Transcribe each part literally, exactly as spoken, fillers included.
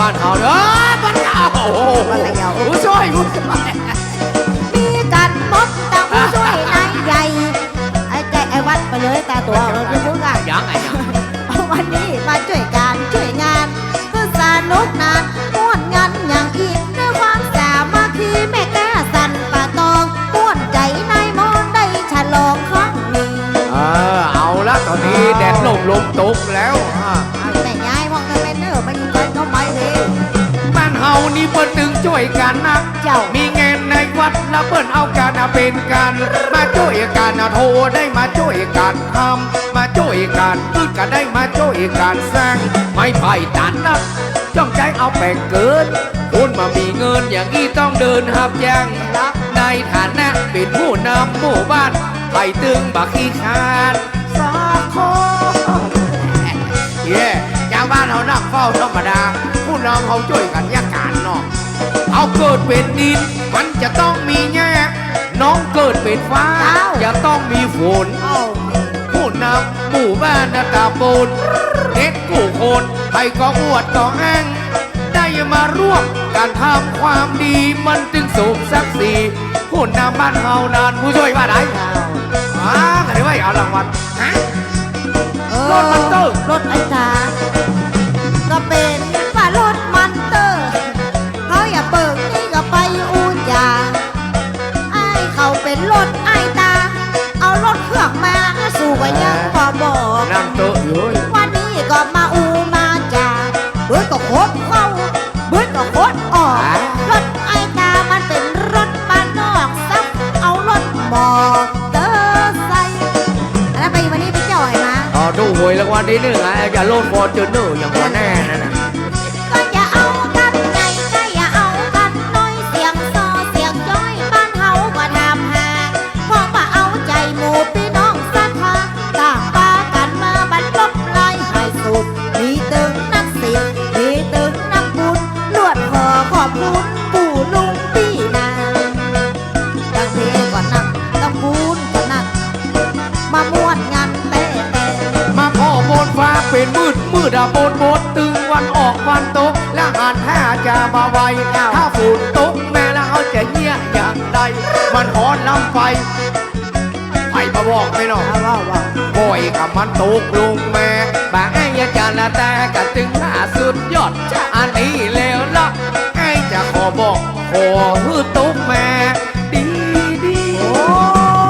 บ้านเฮาเด้อ บ้านเฮา โอ้โห บ้านเฮา ผู้ช่วย ผู้ช่วย มีกั๋นหมด ตาผู้ช่วยนายใหญ่ ไอ้แจ๊ะ ไอ้วัดไปเลย ตาตั๋ว เออ เดี๋ยวพูดก่อน ยังไง ยัง วันนี้มาจ้วยกั๋นจ้วยงาน คือสนุกนัก ม่วนงันอย่างอี้ ด้วยความสามัคคี แม่ก๊าสันป่าตอง ม่วนใจ๋ในมนต์ได้ฉลองครั้งนึ่ง เออ เอาละ ต๋อนนี้แดดล่มลมตกแล้ว อ่า แม่ยายมองตะเวนเนอะ มาอยู่ใก้ก็ไปเลย บ้านเฮานี่เปิ้นตึงจ้วยกั๋นนัก เจ้า มีงานในวัดละเปิ้นเอากั๋นเป๋นกั๋น มาจ้วยกั๋นโท ได้มาจ้วยกั๋นทำ มาจ้วยกั๋น อึดก็ได้มาจ้วยกั๋นสร้าง ไม้ไผ่ตันนัก จ้องใจ๊เอาแป๋งเกิน คนบ่มีเงินอย่างอี้ต้องเดินฮับจ้าง ในฐานะเป๋นผู้นำหมู่บ้าน ใผตึงบ่ขี้คร้านสักคน เย้ จาวบ้านเฮานั่งเฝ้าธรรมดา ผู้นำเฮาจ้วยกั๋นเยียะก๋านเนาะ เฮาเกิดเป๋นดิน มันจะต้องมีหญ้า น้องเกิดเป๋นฟ้า อ้าว จะต้องมีฝน อ้าว ผู้นำหมู่บ้านน่ะต๋าบน เฮ็ดกู้คน ใผก็อวดก็อ้าง ได้มาร่วมกั๋นทำความดี มันตึงสมศักดิ์ศรี ผู้นำบ้านเฮานั้น ผู้จ้วยว่าได อ้าว อ่า ก็ได้ไว้เอารางวัล ฮะ เออ รถมันเตอร์ รถไอ้ตา ก็เป๋นว่ารถมันเตอร์ เฮาอย่าเปิกนี่ก็ไปอู้จ๋า ไอ้เขาเป๋นรถไอ้ตา เอารถเครื่องมา สู้ก็ยังบ่บอก น้ำเตอะอยู่ วันนี้ก็มาอู้มาจ๋า เบิดก็โคตรเข้า เบิดก็โคตรออก ฮะ รถไอ้ตามันเป๋นรถบ้านนอก ซับเอารถมอเตอร์ไซค์ อันนั้นไปวันนี้ไปเจ้าไหนมา อ๋อ ถูกหวยรางวัลที่หนึ่งอะ ไอ้จะรถฟอร์จูเนอร์อย่างหัวแน่นั่นน่ะ ก็อย่าเอากั๋นใหญ่ ก็อย่าเอากั๋นน้อย เสียงซอเสียงจ้อย บ้านเฮาก็ถามหา เพราะว่าเอาใจ๋หมู่ปี้น้องศรัทธา ต่างปากั๋นมาบรรจบไล่ให้สุด มีตึงนักศิลป์ มีตึงนักบุญ ลวดขอขอบคุณปู่ลุงปี้นา ดังเพลงก็นัก ต้องบุญก็นัก มาม่วนงันแต๊ๆ มาผ่อโบนฟ้าเป๋นมืด มืดอะโบนบด ตึงวันออกวันตก และหันถ้าจะบ่ไหว ถ้าฝนตกแม่แล้วเฮาจะเยียะอย่างใด มันฮ้อนล้ำไป ใผมาบอกแม่เนาะ ว่า ว่า ว่า บ่อยก็มันตกลงมา บ่าไอ้ยาจารย์ละแต่ก็ตึงว่าสุดยอด อันนี้แล้วละ ไอ้จะขอบอก ขอหื้อตกมา ดีๆ โอ้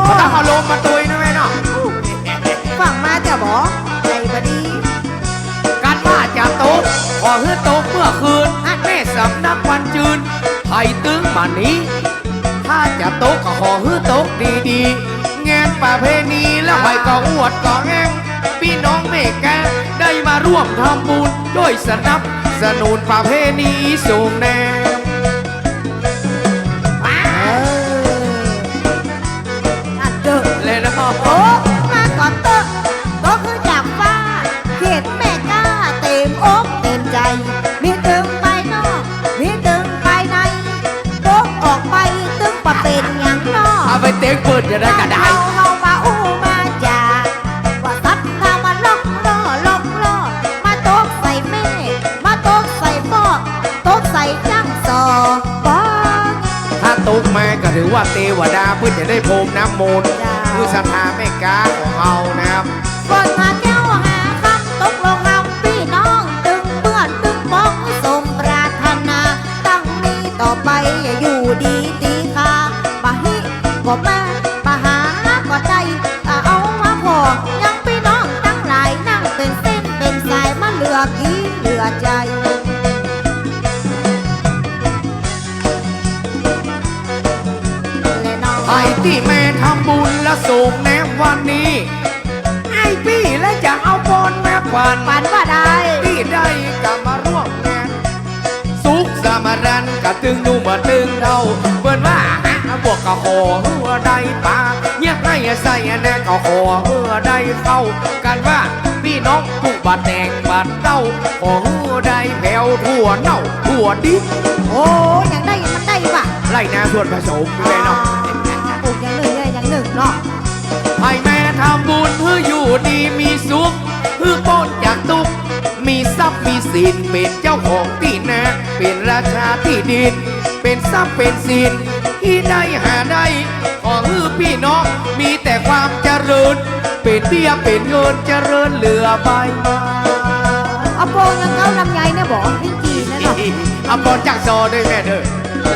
บ่ต้องเอาลมมาตุยนะแม่เนาะ ฟังมาจะบอก ใจบ่ดี กั๋นว่าจะตก ขอหื้อตกเมื่อคืน อันแม่สำนักวันจืน ใผตึงบ่านี้ ถ้าจะตกก็ขอหื้อตกดีๆ งานประเพณีแล้วใผก็อวดก็แอ้าง ปี้น้องแม่ก๊าได้มาร่วมทำบุญ จ้วยสนับสนุนประเพณีส่งแนม เออ อันเดิมเลยเนาะ โอ้ มาก่อนเต๊อะ ตกหื้อจากฟ้า เห็นแม่ก๊าเต๋มอกเต๋มใจ๋ มีตึงภายนอก มีตึงภายใน ตกออกไปตึงบ่เป๋นหยังนอก เอาไปเต๊กเปิ้นจะได้ก็ได้ เฮา เฮามาอู้มาจ๋า ว่าสัตว์ถ้ามาล็อกล้อ ล็อกล้อ มาตกใส่แม่ มาตกใส่ป้อ ตกใส่จั้งสอ ป้อ ถ้าตกมาก็ถือว่าเตวดาเปิ้นจะได้พรมน้ำมนต์ เจ้า คือศรัทธาแม่ก๊าของเฮานะครับ เปิ้นหาแก้วหาคำ ตกลงนำปี้น้อง ตึงเปื้อนตึงป๊อง สมปรารถนา ตั้งนี้ต่อไปอย่าอยู่ดีตีคา บ่าฮิก็มา บ่าหาก็ได้ เอามาผ่อยังปี้น้องตังหลาย นั่งเป๋นเส้นเป๋นสาย มาเหลือกี๋เหลือใจ๋ และน้อง ไอ้ตี้แม่ทำบุญและส่งแนมวันนี้ ไอ้ปี้และจะเอาปอนมาปัน ปันว่าได้ ตี้ได้ก็มาร่วมงาน สุขสมราญก็ตึงหนุ่มตึงเฒ่า เปิ้นว่าหาบวกก็ขอหื้อได้ปลา เยียะไฮ่ใส่แนก็ขอหื้อได้ข้าว กั๋นว่าปี้น้องผู้บ่าแต่งบ่าเต้า ขอหื้อได้แผวถั่วเน่าถั่วดิบ โอ้ ยังได้ มันได้ว่ะ ไร่นาส่วนผสมแม่เนาะ อ่า ปลูกอย่างนึ่ง เยียะอย่างนึ่งเนาะ ไอ้แม่ทำบุญหื้ออยู่ดีมีสุข หื้อป๊นจากตุ๊กข์ มีท ทรัพย์มีสิน เป๋นเจ้าของตี้นา เป๋นราชาตี้ดิน เป๋นทรัพย์เป๋นสิน ตี้ได้หาได้ ขอหื้อปี้น้องมีแต่ความเจริญ เป๋นเบี้ยเป๋นเงิน เจริญเหลือใบไม้ เอาปอนอย่างเก๊าลำไยเนี่ยบอก ลิ้นจี่นั่นน่ะ เอาปอนจากซอด้วยแม่เด้อ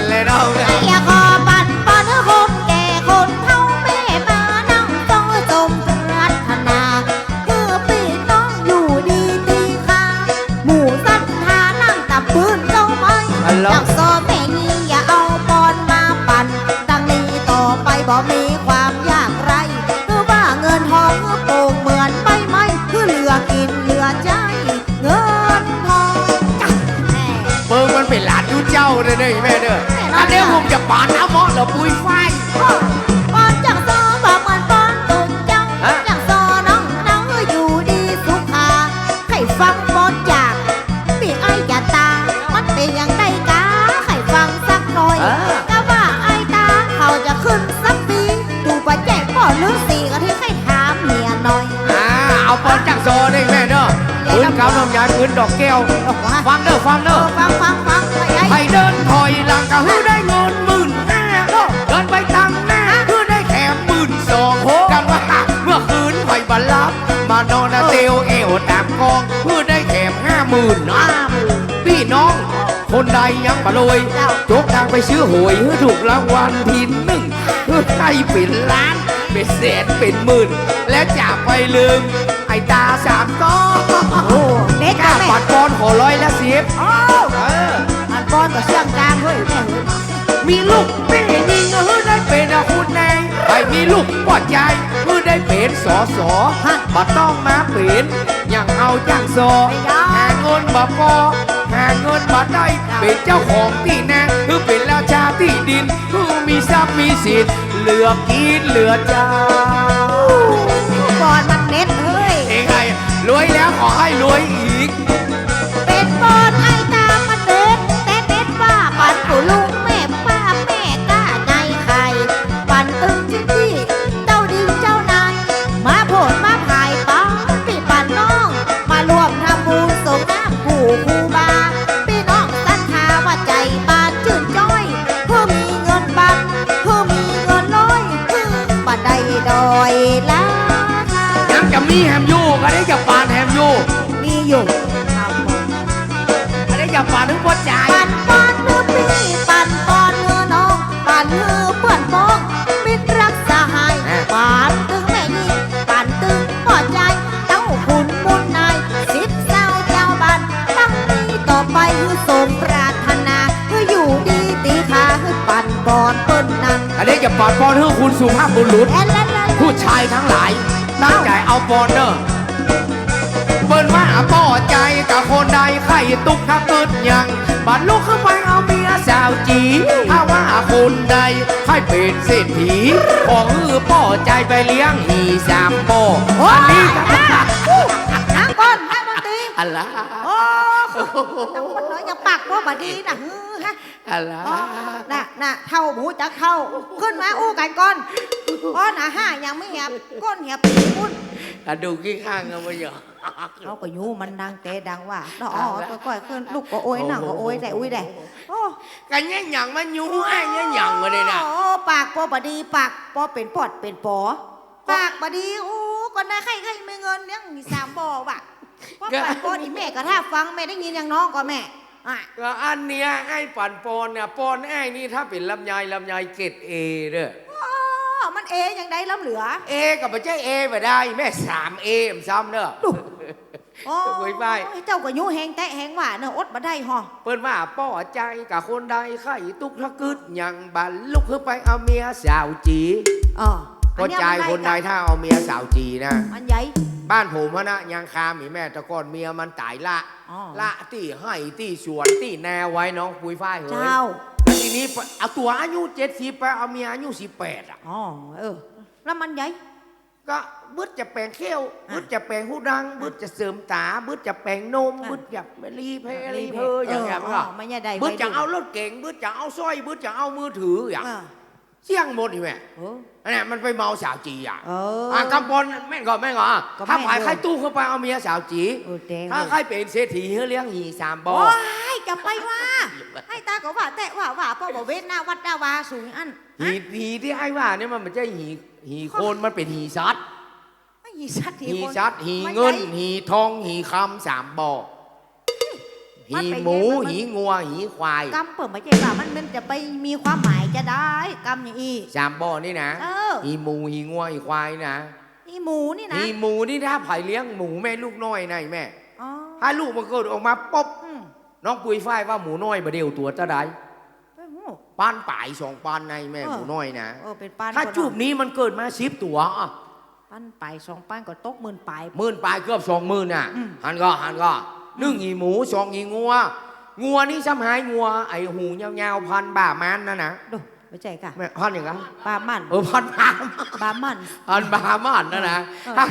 และน้องนะ อยากขอปันปอนหื้อคนแก่คนเฒ่า แม่มานั่งฟังสมปรารถนา หื้อปี้น้องอยู่ดีตี้คา หมู่ศรัทธานั่งตำปืนเจ้าไม้ อัลลอฮ์ จากซอแม่ญิงอย่าเอาปอนมาปัน ตั้งนี้ต่อไปบ่มีความยากไร้ หื้อว่าเงินทองหื้อโป่งเหมือนใบไม้ หื้อเหลือกิ๋นเหลือใจ๊ เงินทองจ้ะ แม่ เปิ้งมันเป๋นหลานตุ๊เจ้าเด้อแม่เด้อ แม่นอน อันนี้ผมจะปานเอาเหมาะเหรอปุ้ยฝ้าย โอ้ ปอนจากซอบ่เหมือนปอนตุ๊เจ้า ฮะ จากซอน้องน้องอยู่ดีสุขา ใค่ฟังปอนจากปี้อ้ายจะตา มันเป๋นอย่างใดกา ใค่ฟังสักหน่อย เออ กาว่าอ้ายตาเขาจะขึ้นสักปี ดูบ่แจ้งป้อฤๅษีก็ที่ใค่ถามเมียหน่อย อ่า เอาปอนจากซอได้แม่เนาะ เดี๋ยว ปืนเก๋าน้องยายปืนดอกแก้ว ฟังเด้อ ฟังเด้อ เออ ฟัง ฟัง ฟัง ไปไอ้ ใค่เดินถอยหลังก็หื้อได้เงินหมื่นห้า เดินไปตังหน้าหื้อได้แถมหมื่นสอง โห กาว่าเมื่อคืนใผบ่หลับ มานอนนะ เออ เตียวแอ่วต๋ามกอง หื้อได้แถมห้าหมื่นนะ ห้าหมื่น ปี้น้อง คนใดยังบ่รวย เจ้า จกตังค์ไปซื้อหวย หื้อถูกรางวัลตี้นึ่ง หื้อได้เป๋นล้าน เป๋นแสน เป๋นหมื่น และจะไปลืม ไอ้ต๋าสามก๊อ โอ้ เด็ด กล้า แม่ ปันปอนขอร้อยละสิบ โอ้ เออ ปันปอนก็เสี่ยงกลางเฮ้ย แม่เฮ้ย มีลูกแม่ญิงหื้อได้เป๋นอะคุณนาย ใผมีลูกป้อใจ๋หื้อได้เป๋น สส ฮะ บ่ต้องมาเป๋น อย่างเอาอย่างซอ ไม่ยอม หาเงินบ่ปอ หาเงินบ่ได้ เป๋นเจ้าของตี้นา หื้อเป๋นราชาตี้ดิน หื้อมีทรัพย์มีสิน เหลือกิ๋นเหลือใจ๊ ปอนมันเด็ดเฮ้ย เองไง รวยแล้วขอหื้อรวยอีก เป๋นปอนไอ้ต๋ามันเด็ด แต่เด็ดว่าปันปู่ลุงแม่ป้าแม่ก้าในใค่ ปันตึงจิ๊กตี้ เจ้าดินเจ้านาย มาโผดมาผายปาปี้ปันน้อง มาร่วมทำบุญสงน้ำปู่ครูบา ปี้น้องศรัทธาว่าใจ๋บานจื้นจ้อย หื้อมีเงินปัน หื้อมีเงินร้อย หื้อบ่ได้ด้อยราคา ยังจะมีแหมอยู่ อันนี้จะปานแหมอยู่ มีอยู่ อันนี้จะปานหื้อป้อใจ๋ ปันปอนหื้อปี้ ปันปอนหื้อน้อง ปันหื้อเปื้อนป้อง มิตรรักสหาย อ่ะ ปันตึงแม่ญิง ปันตึงป้อใจ๋ เจ้าขุนมูลนาย สิทธิ์เจ้าเจ้าบ้าน ตั้งนี้ต่อไปหื้อสมปรารถนา หื้ออยู่ดีตี้คา หื้อปันปอนเปิ้นนั้น อันนี้จะปันปอนหื้อคุณสุภาพบุรุษ แอนแลนแลน ผู้ชายทั้งหลาย ตั้งใจ๋เอาปอนเน่อ เปิ้นว่าป้อใจ๋กับคนใดใค่ตุ๊กข์ถ้ากึ๊ดหยัง บ่ลุกขึ้นไปเอาเมียสาวจี๋ ถ้าว่าคนใดใค่เป๋นเศรษฐี ขอหื้อป้อใจ๋ไปเลี้ยงหี่สามป้อ โอ้ย อันนี้ อ่ะ อ่ะ ก่อน นักดนตรี อะละ โอ้ ยังปากป้อบ่ดีนะ ฮือฮะ อะละ อ๋อ น่ะ น่ะ เฒ่าบ่ฮู้จักเฒ่า ขึ้นมาอู้กั๋นก่อน อ๋อ น่ะ ห้ายังไม่แหบ ก้นแหบปี๋ปุ้น อะ ดูขี้ข้างก็บ่ยอม เขาก็ยู้มันดังแต่ดังว่า เนาะ อ๋อ อะละ ก้อยๆ ขึ้น ลุกก็โอย นั่งก็โอย ได้ อุ้ย ได้ โอ้ กะเยียะหยังมายู้อ้าย เยียะหยังมาเนี่ยนะ โอ้ ปากป้อบ่ดี ปากป้อเป๋นปอดเป๋นปอ ปากบ่ดี อู้ ก็น่าใค่ๆ มีเงินเลี้ยงหี่สามป้อว่ะ ป้อ ก็ ปากป้อนี่แม่ก็ถ้าฟัง แม่ได้ยินอย่างน้องก็แม่ อ่ะ ก็อันเนี้ย ไอ้ปันปอนเนี่ย ปอนไอ้นี่ถ้าเป๋นลำไย ลำไยเกรดเอเด้อ โอ้ มันเออย่างใดล้ำเหลือ เอก็บ่ใจ้เอบ่ได้ แม่ สามเอ ซ้ำเด้อ ดู โอ้ โอ้ย ไป เจ้าก็ยู้แฮงแต๊แฮงว่าเนาะ อดบ่ได้ฮอ เปิ้นว่าป้อใจ๋กับคนใดใค่ตุ๊กข์ถ้ากึ๊ดหยัง บ่ลุกขึ้นไปเอาเมียสาวจี๋ อ๋อ ป้อใจ๋คนใดถ้าเอาเมียสาวจี๋นะ อันใหญ่ บ้านผมหั้นนะ ยังคามีแม่ แต่ก่อนเมียมันต๋ายละ อ๋อ ละตี้ไฮ่ตี้สวนตี้นาไว้น้องปุ้ยฝ้ายเฮ้ย เจ้า แล้วทีนี้เอาตั๋วอายุเจ็ดสิบไปเอาเมียอายุสิบแปดอะ อ๋อ เออ แล้วมันใหญ่ ก็บึดจะแป๋งเขี้ยว อ่ะ บึดจะแป๋งหูดัง อ่ะ บึดจะเสริมต๋า บึดจะแป๋งนม อ่ะ บึดจะรีเพลย์ รีเพลย์ รีเพลย์ อย่างเงี้ย เออ มันก็ อ๋อ มันจะได้ บึดจะเอารถเก๋ง บึดจะเอาสร้อย บึดจะเอามือถืออย่าง อ่ะ เกลี้ยงหมดนี่แม่ เออ อันเนี้ยมันไปเมาสาวจี๋อ่ะ เออ อ่ะ กำปอนแม่นก่อ แม่นก่อ อ่ะ ก็แม่น ถ้าใผใค่ตู้เข้าไปเอาเมียสาวจี๋ เออ แจ๋ว ถ้าใค่เป๋นเศรษฐีหื้อเลี้ยงหีสามบ่อ โอ๊ย จะไปว่า ไอ้ต๋าก็ว่าแต๊ว่า ว่า เพราะบ่เว้นหน้าวัดหน้าวาสูงอั้น หี หีตี้ไอ้ว่าเนี่ยมันบ่ใจ้หี หีคน มันเป๋นหีสัตว์ ไม่ หีสัตว์ หี หีคน สัตว์ หีเงิน มันใหญ่ หีทอง หีคำ สามบ่อ มันเป๋น หีหมู ไง มัน หีงัว หีควาย กำเปิ้นบ่ใจ้ว่ามัน มันจะไปมีความหมายจะใด กำอย่างอี้ สามบ่อนี่นะ เออ หีหมู หีงัว หีควายนะ หีหมูนี่นะ หีหมูนี่ถ้าใผเลี้ยงหมูแม่ลูกน้อยนะแม่ อ๋อ ถ้าลูกมันเกิดออกมาปุ๊บ อืม น้องปุยฝ้ายว่าหมูน้อยบ่าเดี่ยวตั๋วเต้าใด โอ้โห ปันป๋ายสองปันนะแม่ เออ หมูน้อยนะ เออ เป๋นปัน ถ้า ก็ จูบนี้มันเกิดมาสิบตั๋วอ่ะ ปันป๋ายสองปันก็ตกหมื่นป๋าย หมื่นป๋ายเกือบสองหมื่นอ่ะ อืม หันก่อ หันก่อ อืม นึ่งหีหมู สองหีงัว งัวนี่ซ้ำหายงัว ไอ้หูยาวๆ พันธุ์บ่ามันนั่นนะ โด บ่ใจ้ก่ะ แม่ พันธุ์หยังก่ะ บ่ามัน เออ พันธุ์บ่ามัน บ่ามัน พันธุ์บ่ามันนั่นนะ เออ ถ้า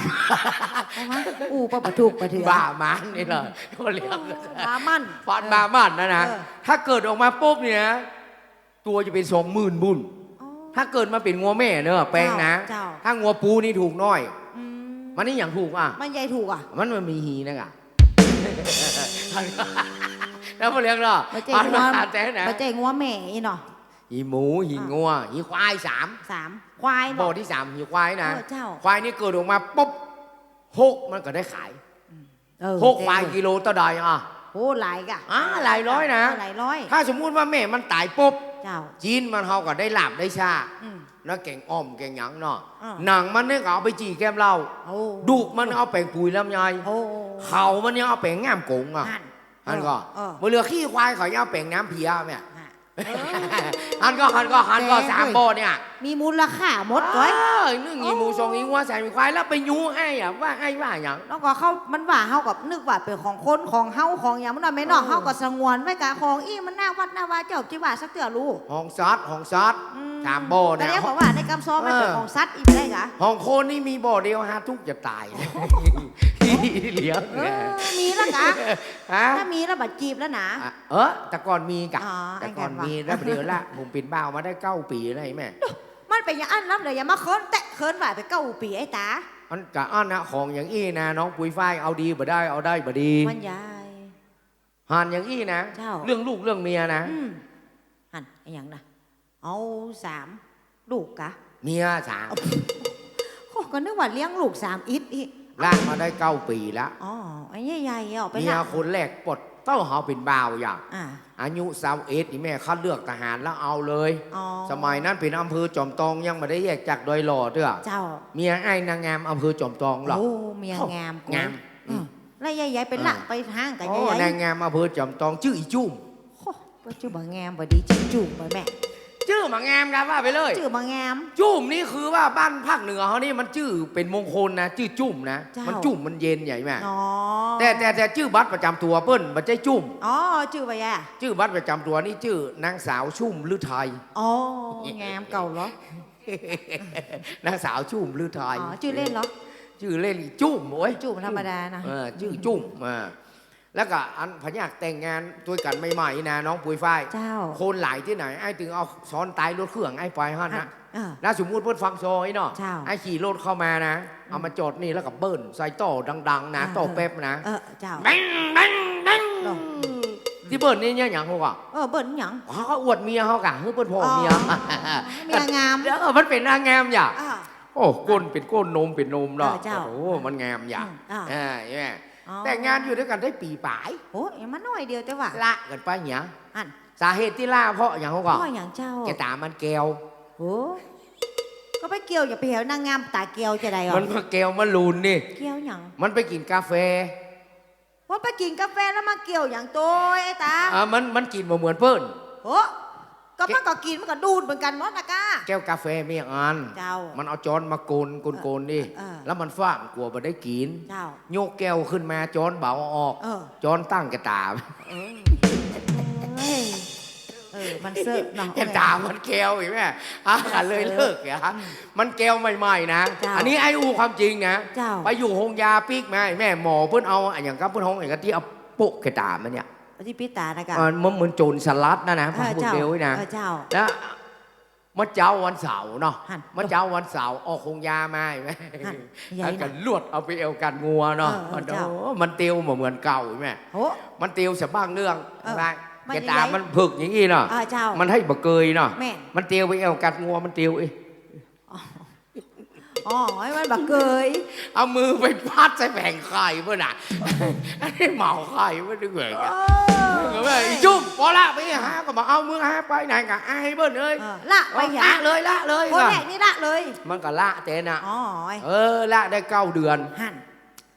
โอ้โห อู้บ่ถูกบ่เถื่อ บ่ามันนี่เลย เขาเรียก บ่ามัน พันธุ์บ่ามันนั่นนะ เออ ถ้าเกิดออกมาปุ๊บเนี่ย ตั๋วจะเป๋นสองหมื่นบุญ อ๋อ ถ้าเกิดมาเป๋นงัวแม่เนอะ แปงนะ เจ้า เจ้า ถ้างัวปู๋นี่ถูกน้อย อืม มันนี่หยังถูกอ่ะ มันใหญ่ถูกอ่ะ มัน มันมีหีนะก่ะ แล้วบ่เลี้ยงเนาะ บ่ใจ้งัว มันมาแต่นะ บ่ใจ้งัวแม่อี้เนาะ หีหมู หีงัว อ่ะ หีควายสาม สาม ควายเนาะ บ่อที่สาม หีควายนะ เออ เจ้า ควายนี่เกิดออกมาปุ๊บ หกมันก็ได้ขาย อืม เออ หกควายกิโลเต้าใดอ่ะ โอ้ หลายก่ะ อ่า หลายร้อยนะ หลายร้อย ถ้าสมมุติว่าแม่มันต๋ายปุ๊บ เจ้า จีนมันเฮาก็ได้ลาบได้ซ่า อืม แล้วแก๋งอ่อมแก๋งหยังเนาะ อ่า หนังมันเนี่ยก็เอาไปจี่แก้มเหล้า โอ้ ดูกมันเอาแป๋งปุ๋ยลำไย โอ้ เขามันยังเอาแป๋งง่ามก๋งอ่ะ หัน หันก่อ เออ เออ บ่เหลือขี้ควายเขายังเอาแป๋งน้ำเพี้ยแม่ ฮะ เออ หันก่อ หันก่อ หันก่อ แปลก สามบ่อเนี่ย มีมูลค่าหมดเว้ย เออ นึ่งหีหมู โอ้ สองหีงัว สามหีควาย แล้วไปยู้ไอ้อะ ว่าไอ้ว่าหยัง แล้วก็เขา มันว่าเฮาก็นึกว่าเป๋นของคน ของเฮา ของหยัง มันว่าแม่นเนาะ เออ เฮาก็สงวนไว้ก่ะ ของอี้มันหน้าวัดหน้าวา เจ้าจิว่าสักเตื้อลูก ของสัตว์ ของสัตว์ อืม สามบ่อเนี่ย ก็เรียกว่าในกำซ้อมันเป๋น เออ ของสัตว์อี้ได้ก่ะ ของคนนี่มีบ่อเดียว หาตุ๊กจะต๋าย เลี้ยง เออ มีแล้วก่ะ ฮะ ถ้ามีแล้วบ่จีบแล้วนะ อ่ะ เออ แต่ก่อนมีก่ะ อ๋อ แต่ก่อนมี อันนั้นว่ะ แล้วเดี๋ยวละ ผมเป๋นบ่าวมาได้เก้าปี๋แล้วไอ้แม่ มันเป๋นอย่างอั้นล้ำเลย อย่ามาเคิ้นแต๊เคิ้นว่าไปเก้าปี๋ไอ้ต๋า มันก็อั้นนะ ของอย่างอี้นะ น้องปุยฝ้าย เอาดีบ่ได้ เอาได้บ่ดี มันใหญ่ หันอย่างอี้นะ เจ้า เรื่องลูกเรื่องเมียนะ อืม หัน อะหยังนะ เอาสาม ลูกก่ะ เมียสาม โอ้ ก็นึกว่าเลี้ยงลูกสามอิดอี้ ละมาได้เก้าปี๋ละ อ๋อ อันใหญ่ๆ ออกไปละ เมียคนแรกปดเต้าเฮาเป๋นบ่าวอย่าง อ่า อายุซาวเอ็ดนี่แม่คัดเลือกทหารแล้วเอาเลย อ๋อ สมัยนั้นเป๋นอำเภอจอมตอง ยังบ่ได้แยกจากดอยหล่อเตื้อ เจ้า เมียอ้ายนางงามอำเภอจอมตองหรอก โอ้ เมียงาม โอ้ งาม อืม อืม แล้วยายๆ ไปละ อ่า ไปห้างกับ โอ้ ยายๆ นางงามอำเภอจอมตอง จื้ออีจุ่ม โอ้ ว่าจื้อบ่างามบ่ดี จื้อจุ่มบ่แม่ จื้อบ่างามครับ ว่าไปเลย จื้อบ่างาม จุ่มนี่คือว่าบ้านภาคเหนือเฮานี่มันจื้อเป๋นมงคลนะ จื้อจุ่มนะ เจ้า มันจุ่มมันเย็นใหญ่แม่ อ๋อ แต่ แต่ แต่จื้อบัตรประจำตั๋วเปิ้นบ่ใจ้จุ่ม อ๋อ จื้อบ่ายะ จื้อบัตรประจำตั๋วนี่จื้อนางสาวชุ่มฤทัย อ๋อ งามเก่าเหรอ นางสาวชุ่มฤทัย อ๋อ จื้อเล่นเหรอ จื้อเล่นอีจุ่ม โอ้ย จุ่มธรรมดานะ เออ จื้อจุ่ม อ่า แล้วก็อันผะยากแต่งงานตวยกั๋นใหม่ๆ นะ น้องปุยฝ้าย เจ้า คนหลายตี้ไหน อ้ายตึงเอาซ้อนต๊ายรถเครื่องอ้ายไปหั้นนะ อ่ะ เออ แล้วสมมุติเปิ้นฟังซอยเนาะ เจ้า อ้ายขี่รถเข้ามานะ อืม เอามาจอดนี่แล้วก็เบิ้ลใส่ต่อดังๆ นะ อ่า ต่อแป๊บนะ เออ เจ้า แบง แบง แบง เนาะ ตี้เบิ้ลนี่เนี่ยหยังฮู้ก่ะ เออ เบิ้ลหยัง เขาก็อวดเมียเขาก่ะ หื้อเปิ้นผ่อเมีย อ๋อ เมียงาม เออ มันเป๋นนางงามอย่า อ่า โอ้ ก้นเป๋นก้น นมเป๋นนมเนาะ เออ เจ้า โอ้ มันงามอย่า อืม อ่า เออ ใจ้ไหม อ๋อ แต่งงานอยู่ตวยกั๋นได้ปี๋ป๋าย โอ้ ยังมาน้อยเดียวแต่ว่า ละกั๋นไปเนี่ย อัน สาเหตุตี้ละเพราะหยังฮู้ก่ะ เพราะหยังเจ้า แก้วต๋ามันแก้ว โอ้ ก็ไปเกี่ยวอย่าไปแหวนางงามต๋าแก้วจะใดอ่ะ มันมาแก้วมาลูนนี่ แก้วหยัง มันไปกิ๋นกาแฟ ว่าไปกิ๋นกาแฟแล้วมาเกี่ยวหยังโตยไอ้ต๋า อ่า มัน มันกิ๋นบ่เหมือนเปิ้น โอ้ ก็มันก็กิ๋นมันก็ดูดเหมือนกั๋นหมดนะก้า แก้วกาแฟมีอัน เจ้า มันเอาจ๊อนมาโกน โกน โกนนี่ เออ แล้วมันฟาดกั๋วบ่ได้กิ๋น เจ้า ยกแก้วขึ้นมาจ๊อนเบาออก เออ จ๊อนตั้งแก้วต๋า เออ เอ้ย เออ มันเสิร์ฟเนาะ แก้วต๋ามันแก้วอีกแม่ อ่ะ เลยเลิกอ่ะ อืม มันแก้วใหม่ๆ นะ เจ้า อันนี้ไอ้อู้ความจริงนะ เจ้า ไปอยู่โฮงยาปิ๊กมา แม่หมอเปิ้นเอาอะหยังก็เปิ้นฮ้องอะหยังก็ตี้เอาโปะแก้วต๋ามันเนี่ย ตี้ปิดต๋านะก้า อ่า มันเหมือนโจรสลัดนะนะ เออ ผมพูด เจ้า เร็วนะ เออ เจ้า แล้ว เมื่อเจ๊าวันเสาร์เนาะ หั้น เมื่อเจ๊าวันเสาร์ ออกโฮงยามา หั้นแม่ หั้น แล้วก็ลวดเอาไปแอ่วกัดงัวเนาะ เออ เออ เจ้า โอ้ มันเตียวบ่เหมือนเก่าแม่ โอ้ มันเตียวสะบั้งเรื่อง เออ อะไร มัน แกต๋า ยังไง มันเผิกอย่างอี้เนาะ เออ เจ้า มันไห้บ่เกยเนาะ แม่น มันเตียวไปแอ่วกัดงัว มันเตียว เอ้ย อ๋อ อ๋อ ไอ้มันบ่เกย เอามือไปปัดใส่แผงไข่เปิ้นน่ะ อันนี้เหมาไข่เปิ้นด้วย เออ เออ อีจุ่ม ปอละ ไปหาก็บ่เอา มึงหาไปไหนก็อายเปิ้นเอ้ย เออ ละไปหา ละเลย ละเลย คนแรกนี่ละเลย มันก็ละแต๊น่ะ อ๋อ เออ ละได้เก้าเดือน หั้น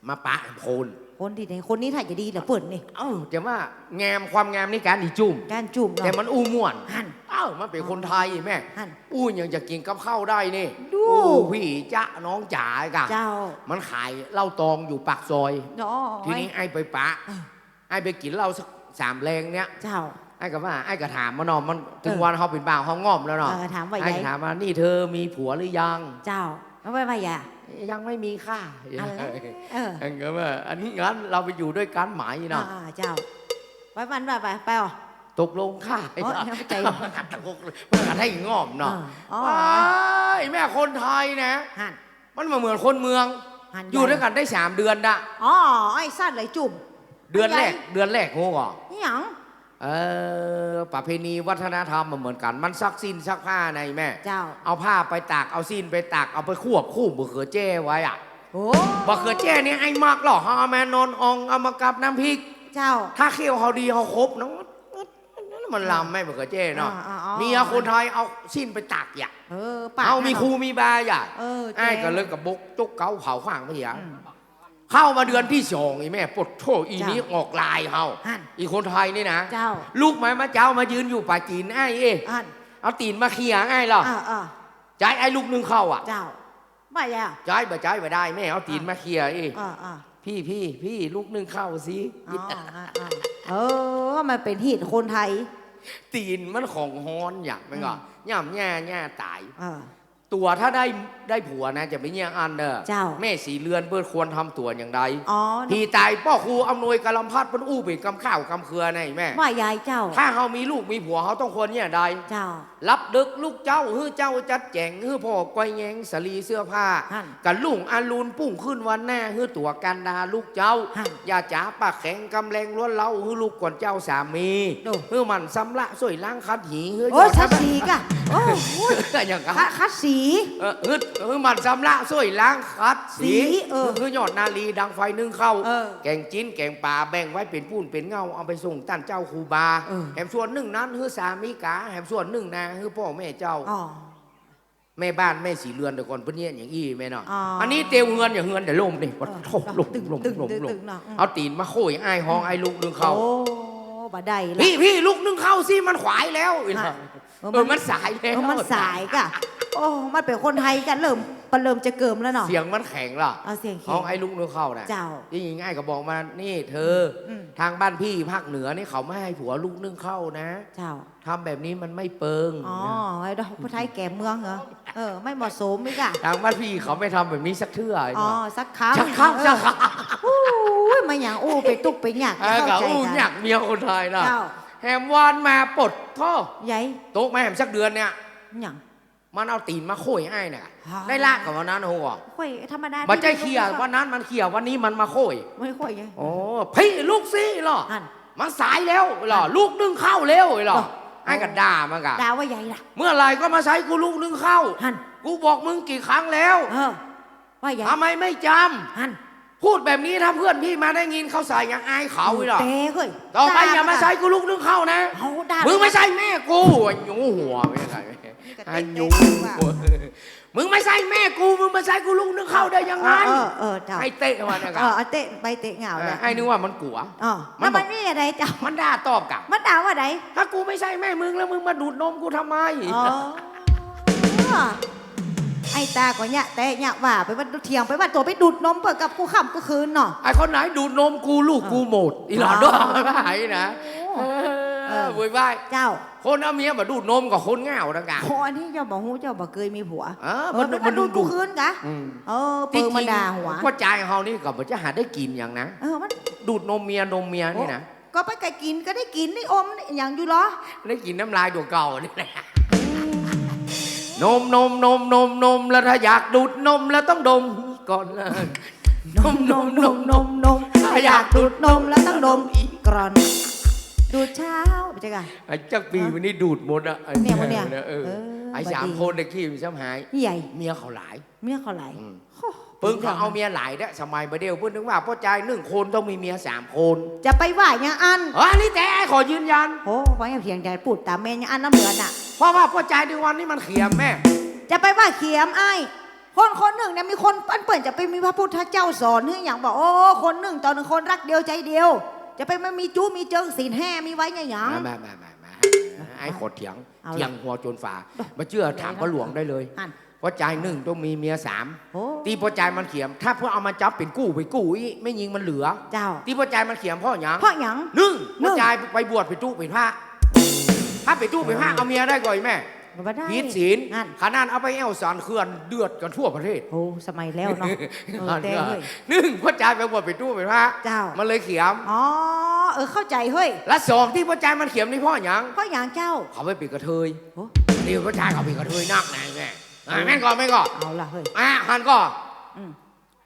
มาปะคน คนตี้ไหน คนนี้ถ้าจะดีเหลือเปิ้นนี่ เอ้า แต่ว่างาม ความงามนี่ก้านอีจุ่ม ก้านจุ่มเนาะ แต่มันอู้ม่วน หั้น เอ้า มันเป๋นคนไทยแม่ หั้น อู้ยังจะกิ๋นกับข้าวได้นี่ ดู อู้ พี่จ๊ะน้องจ๋าก่ะ เจ้า มันขายเหล้าตองอยู่ปากซอย อ๋อ ทีนี้ไอ้ไปปะ เออ ไอ้ไปกิ๋นเหล้าสักสามแลงเนี่ย เจ้า ไอ้ก็ว่า ไอ้ก็ถามมันเนาะ มัน เออ ถึงวันเฮาเป๋นบ่าวเฮาง่อมแล้วเนาะ เออ ถามว่า ไอ้ ไง ถามว่า นี่เธอมีผัวหรือยัง เจ้า แล้วว่า ว่าหยัง ยังไม่มีค่ะ อันนั้น เออ อันก็ว่า อันนี้งั้นเราไปอยู่ด้วยกันไหมเนาะ อ่า เจ้า ว่ามันว่าไป ไปอ่ะ ตกลงค่ะ อ๋อ เข้าใจ มันก็ได้ง่อมเนาะ อ่า อ๋อ ไอ้แม่คนไทยนะ หั้น มันบ่เหมือนคนเมือง หั้น อยู่ด้วยกันได้สามเดือนน่ะ อ๋อ ไอ้สั้นเลยจุ่ม เดือนแรก ไอ้ใหญ่ เดือนแรก ฮู้ก่อ อิหยัง เออ ประเพณีวัฒนธรรมมันเหมือนกัน มันซักสิ้นซักผ้าในแม่ เจ้า เอาผ้าไปตาก เอาสิ้นไปตาก เอาไปควบคู่บ่เขือแจ้ไว้อะ โอ้ บ่เขือแจ้นี่ไอ้มักหรอก เอามานอนออง เอามากับน้ำพริก เจ้า ถ้าเคี่ยวเฮาดีเฮาครบเนาะ มันลำแม่บ่เขือแจ้เนาะ อ่า อ่า อ๋อ เมียคนไทยเอาสิ้นไปตากอย่า เออ ปาก เฮามี นั่นเนาะ ครูมีบาอย่า เออ ไอ้ เจ้า ก็เลยกระบกจกเก๋าเผาขว้างไปเสีย อืม เข้ามาเดือนตี้สอง อีแม่ ปะโถ อี เจ้า นี่ออกลายเฮา หั้น อีคนไทยนี่นะ เจ้า ลุกมา มาเจ๊ามายืนอยู่ป๋าจี๋นไอ้เอ้ย หั้น เอาตี๋นมาเขี่ยไอ้เหรอ อ่า อ่า ใจ๊ไอ้ลุกนึ่งข้าวอะ เจ้า บ่าอย่า ใจ๊บ่ใจ๊บ่ได้แม่ เอาตี๋นมาเขี่ยเอ้ย อ่า อ่า พี่ พี่ พี่ลุกนึ่งข้าวสิ อ๋อ อ่า อ่า เออ มันเป๋นฮีตคนไทย ตี๋นมันของฮ้อนอย่าง มันก็ อืม ย่ำแย่ แย่ต๋าย เออ ตั๋วถ้าได้ ได้ผัวนะ จะไปเยี่ยงอันเด้อ เจ้า แม่ศรีเรือนเปิ้นควรทำตั๋วอย่างใด อ๋อ ผีต๋ายป้อครูอำนวยกำลังพัดเปิ้นอู้เป๋นกำข้าวกำเครือในแม่ ว่าใหญ่เจ้า ถ้าเฮามีลูกมีผัวเฮาต้องควรเยี่ยงใด เจ้า ลับดึกลุกเจ๊า หื้อเจ๊าจัดแจ๋ง หื้อผ่อก้อยแย้งสะหลีเสื้อผ้า หั้น กะรุ่งอรุณปุ้งขึ้นวันหน้า หื้อตั๋วกันดาลุกเจ๊า หั้น อย่าจ๋าปากแข็งกำแรงล้วนเล้า หื้อลุกก่อนเจ้าสามี โอ้ หื้อหมั่นชำระซ่วยล้างขัดหี หื้อ โอ้ย หยอด ขัดสีก่ะ โอ้ย อย่างก่ะ ขัด ขัดสี เออ หื้อ หื้อหมั่นชำระซ่วยล้างขัดสี สี เออ หื้อหยอดนาลีดังไฟนึ่งข้าว เออ แก๋งจิ๊นแก๋งป๋าแบ่งไว้เป๋นปูนเป๋นเง่า เอาไปส่งต้านเจ้าครูบา เออ แหมส่วนนึ่งนั้นหื้อสามีก๋า แหมส่วนนึ่งนาหื้อป้อแม่เจ้า อ๋อ แม่บ้านแม่ศรีเรือนแต่ก่อนเปิ้นเยียะอย่างอี้แม่เนาะ อ๋อ อันนี้เตียวเฮือนอย่างเฮือนแต่ล่มนี่ เออ โถ่ ล่ม ตึง ล่ม ตึง ล่ม ตึง ล่ม ตึงเนาะ อืม เอาตี๋นมาโค้ยอ้ายฮ้อง อืม อ้ายลุกนึ่งข้าว โอ้ บ่ได้ละ พี่ พี่ลุกนึ่งข้าวสิ มันขวายแล้ว อ่ะ เออ เออ มัน มันสายแล้ว เออ มันสายก่ะ โอ้ มันเป๋นคนไทยก่ะ เริ่ม มันเริ่มจะเกิ่มแล้วเนาะ เสียงมันแข็งล่ะ เอาเสียงแข็ง ฮ้องอ้ายลุกนึ่งข้าวน่ะ เจ้า จริงๆ อ้ายก็บอกมัน นี่เธอ อืม ทางบ้านพี่ภาคเหนือนี่เขาไม่ให้ผัวลุกนึ่งข้าวนะ เจ้า ทำแบบนี้มันไม่เปิง อ๋อ ไอ้ดอกผู้ไทยแก่เมืองเหรอ เออ ไม่เหมาะสมอีกอะ ทางบ้านพี่เขาไม่ทำแบบนี้สักเทื่อ อ๋อ สักครั้ง สักครั้ง เออ สักครั้ง อู้ย มาอย่างอู้ไปตุ๊กข์ไปยาก เออ เข้าใจ ก็อู้ กัน ยากเมียคนไทยนะ เจ้า แหมวานมาปะโถ ใหญ่ ตกมาแหมสักเดือนเนี่ย หยัง มันเอาตี๋นมาโค้ยอ้ายเนี่ย ฮะ ได้ละก่ะวันนั้น โอ้โห โค้ยธรรมดา บ่ใจ้เขี่ย วันนั้นมันขี่ย วันนี้มันมาโค้ย ไม่โค้ยไง โอ้ พี่ลุกสิเหรอ หั้น มันสายแล้วเหรอ หั้น ลุกนึ่งข้าวแล้วเหรอ โอ้ อ้ายก็ด่ามันก่ะ ด่าว่าใหญ่ล่ะ เมื่อไหร่ก็มาใช้กูลุกนึ่งข้าว หั้น กูบอกมึงกี่ครั้งแล้ว เออ ว่าใหญ่ ทำไมไม่จำ หั้น พูดแบบนี้ถ้าเพื่อนพี่มาได้ยินเขาใส่ยังอายเขาอีกเหรอ เตะเฮ้ย ต่อไปอย่ามาใช้กูลุกนึ่งข้าวนะ เอาด่า มึงไม่ใช่แม่กู หยูหัวไม่ใช่ กระเตะ หยูหัว มึงไม่ใช่แม่กู มึงมาใช้กูลุกนึ่งข้าวได้ยังไง เออ เออ เจ้า ไอ้เตะมันเนี่ย เออ เอาเตะไปเตะเหงา เออ เลย ไอ้นึกว่ามันกลัว อ๋อ มันบอก มันมีอะไรเจ้า มันด่าตอบกลับ มันด่าว่าไง ถ้ากูไม่ใช่แม่มึงแล้วมึงมาดูดนมกูทำไม อ๋อ ไอ้ตาก็เนี่ยเตะเนี่ยว่าไปว่าเถียงไปว่าตั๋วไปดูดนมเปิ้นกับกู้ค่ำกู้คืนเนาะ ไอ้คนไหนดูดนมกูลูกกูหมด อีหลอด อ๋อ ด้วยไอ้นะ โอ้ เออ เออ โวยวาย เจ้า คนเอาเมียมาดูดนมกับคนเหงานะกะ โอ้ อันนี้เจ้าบ่ฮู้ เจ้าบ่เกยมีผัว เออ เออ มัน มัน มันดูด ดูด กู้คืนกะ อืม เออ เปิ้นมาด่าหัว จริงๆ พ่อจายเฮานี่ก็บ่จะหาได้กิ๋นหยังนะ เออ มัน ดูดนมเมีย นมเมียนี่นะ โอ้ ก็ไปไก่กิ๋นก็ได้กิ๋นได้อมได้หยังอยู่เหรอ ได้กิ๋นน้ำลายตั๋วเก่านี่แหละ อืม นม นม นม นม นม แล้วถ้าอยากดูดนมแล้วต้องดมก่อน นม นม นม นม นม ถ้าอยากดูดนมแล้วต้องดมอีกก่อน ดูดเช้า บ่ใจ้ก่ะ ไอ้จักปี๋วันนี้ดูดหมดอะ เนี่ย หมดเนี่ย เออ เออ ไอ้สามคนเนี่ยขี้มันซ้ำหาย ใหญ่ เมียเขาหลาย เมียเขาหลาย อืม โอ้ เปิ้งเขาเอาเมียหลายเด้อ สมัยบ่าเดี่ยวเปิ้นนึกว่าป้อจายนึ่งคนต้องมีเมียสามคน จะไปว่าอย่างอั้น เออ อันนี้แต่ไอ้ขอยืนยัน โอ้ ว่าอย่างเถียงใหญ่ ปูดต๋ามแม่นอย่างอั้นน้ำเหลือน่ะ เพราะว่าป้อจายในวันนี้มันเขียมแม่ จะไปว่าเขียมไอ้ คนคนนึ่งเนี่ยมีคนอันเปิ้นจะไปมีพระพุทธเจ้าสอนหื้อหยังบอก โอ้ คนนึ่งต่อนึ่งคนรักเดียวใจเดียว จะไปมามีจู๊มีเจิงศีลห้ามีไว้เนี่ยหยัง มา มา มา มา มา ไอ้ขอเถียง เอาล่ะ เถียงหัวจนฝา บ่เจื้อถามป้อหลวงได้เลย อั้น ป้อจายนึ่งต้องมีเมียสาม โอ้ ตี้ป้อจายมันเขียม ถ้าเปิ้นเอามาจับเป๋นกู้ไปกู้อี้ แม่ญิงมันเหลือ เจ้า ตี้ป้อจายมันเขียมเพราะหยัง เพราะหยัง นึ่ง นึ่ง ป้อจายไปบวชเป๋นตุ๊เป๋นพระ ถ้าเป๋นตุ๊เป๋นพระ เออ เอาเมียได้ก่อแม่ บ่ได้ ผิดศีล อั้น ขนาดเอาไปแอ่วสานเขื่อนเดือดกั๋นทั่วประเทศ โอ้ สมัยแล้วเนาะ เออ แต่เฮ้ย นึ่ง ป้อจายไปบวชเป๋นตุ๊เป๋นพระ เจ้า มันเลยเขียม อ๋อ เออ เข้าใจ๋เฮ้ย และสองตี้ป้อจายมันเขียมนี่เพราะหยัง เพราะหยังเจ้า เขาไปเป๋นกระเทย โอ้ นี่ป้อจายเขาเป๋นกระเทยนักนะแม่ อ่ะ แม่นก่อ แม่นก่อ เอาล่ะเฮ้ย อ่ะ หันก่อ อืม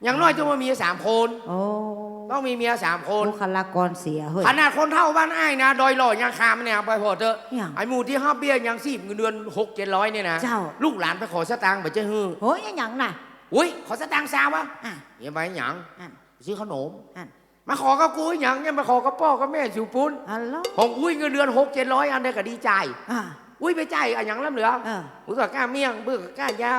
อย่างน้อยต้องมีเมียสามคน โอ้ ต้องมีเมียสามคน บุคลากรเสียเฮ้ย ขนาดคนเฒ่าบ้านอ้ายนะ ดอยหล่อยังคามเนี่ย ไปผ่อเต๊อะ หยัง ไอ้หมู่ตี้ฮับเบี้ยยังชีพเงินเดือนหกเจ็ดร้อยเนี่ยนะ เจ้า ลูกหลานไปขอสตางค์บ่ใจ้หื้อ โอ้ย หยังน่ะ อุ๊ย ขอสตางค์ซาววะ อ่ะ เหียไปหยัง อั้น ซื้อขนม อั้น มาขอกับกูหยังเนี่ย มาขอกับป้อกับแม่อยู่ปู๊น อั้นเหรอ ของอุ๊ยเงินเดือนหกเจ็ดร้อย อันใดก็ดีจ่าย อ่ะ อุ๊ยไปจ่ายอะหยังล้ำเหลือ เออ เบิ่งก้าเมี่ยง เบิ่งก้ายา